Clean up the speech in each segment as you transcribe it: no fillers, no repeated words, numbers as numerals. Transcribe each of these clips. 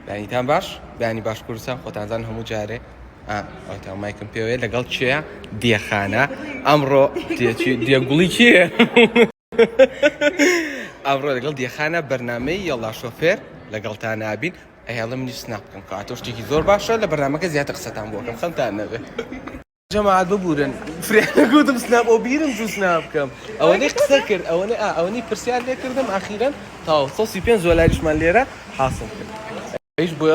بەیانیتان باش بەیانی باش کوردستان خۆتانزان هەموو جارێ ئەوتا مایکم پێوەیە لەگەڵ کێ دیەخانە ئەمڕۆ دیەگوڵی کێ ئەمڕۆ لەگەڵ دیەخانە بەرنمەی یەڵا شۆفێر لەگەڵتان نابین ئەهێڵم منیش سناپ بکەم کەواتە شتێکی زۆر باشە لە بەرنمەکە زیاتر قسەتان بۆکەم خەمتان نەبێت جەماعەت ببورن فرێ گوتم سناپ ئەو بیرم چوو سناپ بکەم ئەوەنەی قسە کرد ئەوەنە ئا ئەوەنەی پرسیار لێ کردم ئاخیرەن تاو 135 دۆلاریشمان لێرە حاصل کرد ئەویش بۆ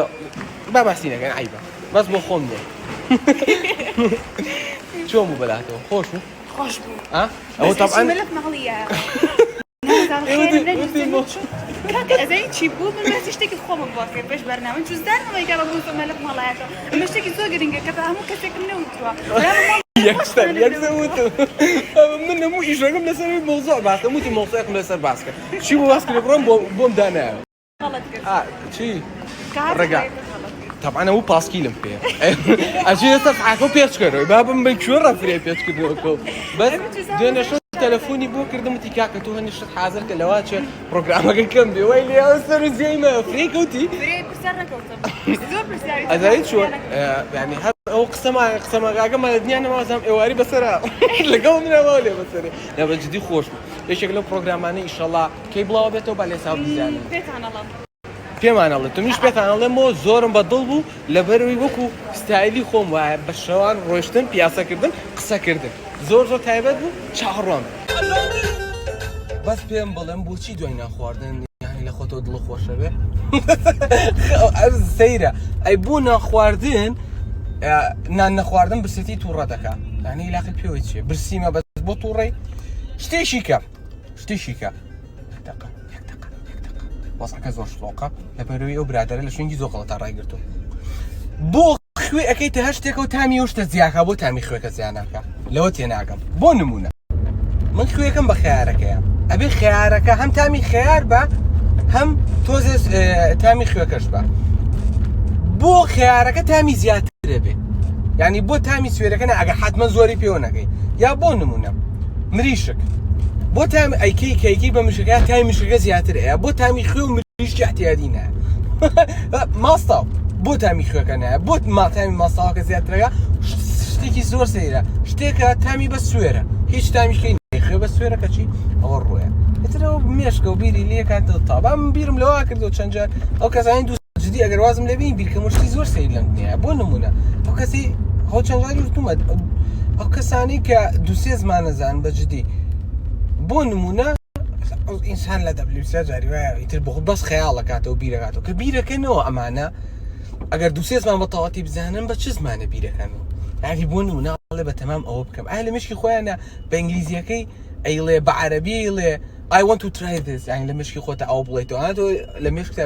با باسی نەکەن عەیبە بەس بۆ خۆم نییە چۆن بوو بەلاتەوە خۆش بوو خۆش بوو ئا ئەوە تەبعەن مەلەف مەڵیە کاکە ئەزانی چی بوو من باسی شتێکی خۆمم بۆ کرد پێش بەرنامە جزدانم ئەوەی کە بەڵام مەلەف مەڵایەتەوە ئەمە شتێکی زۆر گرنگە کە بە هەموو کەسێکم نەوتووە یەکسەر یەکسەر وتم من هەموو ئیشەکەم لەسەر مەوزوع باس کردم وتی مەوزوعێکم لەسەر باس کرد چی بوو باس کرد بڕۆم بۆم دانایەوە چی ڕێگا تەبعەن ئەو پاسکیلم پێ ئەچێ سەفحەکە و پێچ کەرەوە بابم بە کوێ ڕەفرێ پێچ کردنەوەکە بەس دوێنێ شەو تەلەفۆنی بۆ کردم وتی کاکە تۆ هەنی شت حاضر کە لەوا چێ پرۆگرامەکە کەم بێ وای لێ ئەو سەر و زیایمە فرێ کەوتی ئەزانی چۆن یعنی هەر ئەو قسەمان قسەمەگاگەمان لە دنیا نەمازام ئێواری بەسەرا لەگەڵ منەوە لێ بەسەرێ نە بە جدی خۆش بوو یەکێک لەو پرۆگرامانە ئیشەڵا کەی بڵاوە بێتەوە با لێساو بزانین پێتان ئەڵێم. پێمان ئەڵێ تۆ منیش پێتان ئەڵێم بۆ زۆرم بە دڵ بوو لەبەرەوەی وەکو ستایلی خۆم وایە بە شەوان ڕۆشتن پیاسەکردن قسەکردن زۆر زۆر تایبەت بوو چاوەڕوان بەس پێم بڵێم بۆچی دوای نان خواردن یعنی لە خۆتەوە دڵ خۆشە بێ سەیرە ئەی بۆ نان خواردن نان نەخواردن برسێتی تووڕە دەکا یعنی لاقی پێوەی چیە برسیمە بەس بۆ تووڕەی شتێکی کە شتێکی کە یەک دەقە یەک دەقە یەک دەقە وەزعەکە زۆر شلۆقە لەبەرەوەی ئەو برادەرە لە شوێنی زۆر غەڵەتا ڕایگرتوو بۆ خوێ ئەەکەیتە هەر شتێکە و تامی ئەو شتە زیاکە بۆ تامی خوێکە زیاناکە لەوە تێناگەم بۆ نمونە من خوێکم بە خیارەکەیە ئەبێ خیارەکە هەم تامی خیار بە هەم تۆزێ تامی خوێکەش بە بۆ خیارەکە تامی زیاترە بێ یعنی بۆ تامی سوێرەکە نە ئەگە حتمما زۆری پێوە نەکەی یا بۆ نمونە مریشک بۆ تام ئەیکەی کەیکی بە مشکەکە تامی مشکەکە زیاتر ئەیە بۆ تامی خوێ و مریشکی احتیادی نایە ماستاو بۆ تامی خوێکە نایە بۆ ماتامی ماستاوەکە زیاترەکە شتێکی زۆر سەیرە شتێکە تامی بە سوێرە هیچ تامیشکەی خوێ بە سوێرە کەچی ئەوە ڕۆیە ئیترەوە مێشکە و بیری لێ کاتەوە تابا من بیرم لەوە کردو چەند جار ئەو کەسانی دوو جدی ئەگەر وازم لێ بینی بیرکەم شتی زۆر سەیر لەم دنیا بۆ نمونە ئەو کەسی خۆ چەند جاری وتومە ئەو کەسانی کە دووسێ زمانەزان بە جدی بۆ نمونە ئینسان لە دەبلیوسیا جاری وایە ئیتر بۆ بەس خەیاڵەکاتەوە بیرەکاتەوە کە بیرەکەنەوە ئەمانە ئەگەر دووسێ زمان بە تەواتی بزانن بە چ زمانە بیرەکەنەوە یعنی بۆ نمونە ئەڵێ بە تەمام ئەوە بکەم ئایا لە مشکی خۆیانە بە ئینگلیزیەکەی ئەیڵێ بە عەرەبی ئەیڵێ I want to try this یعنی لە مشکی خۆتە ئەوە بڵێیتەوە تۆ لە مشکتا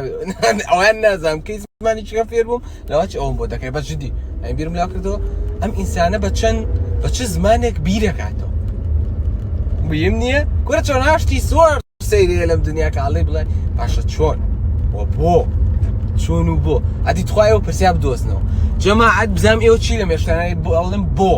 ئەویان نازانم کەی زمانی چیکە فێر بووم لەوە چ ئەوم بۆ دەکەی بە جدی یعنی بیرم لا کردەوە ئەم ئینسانە بە چەند بە چ زمانێک بیرەکاتەوە مهم نییە کورە چۆن هاشتی زۆر سەیرەیە لەم دنیا کە ئەڵێ بڵێ باشە چۆن وە بۆ چۆن و بۆ ئەدی تخوای ئەو پرسیا بدۆزنەوە جەماعەت بزانم ئێوە چی لە مێشتانای بۆ ئەڵێم بۆ.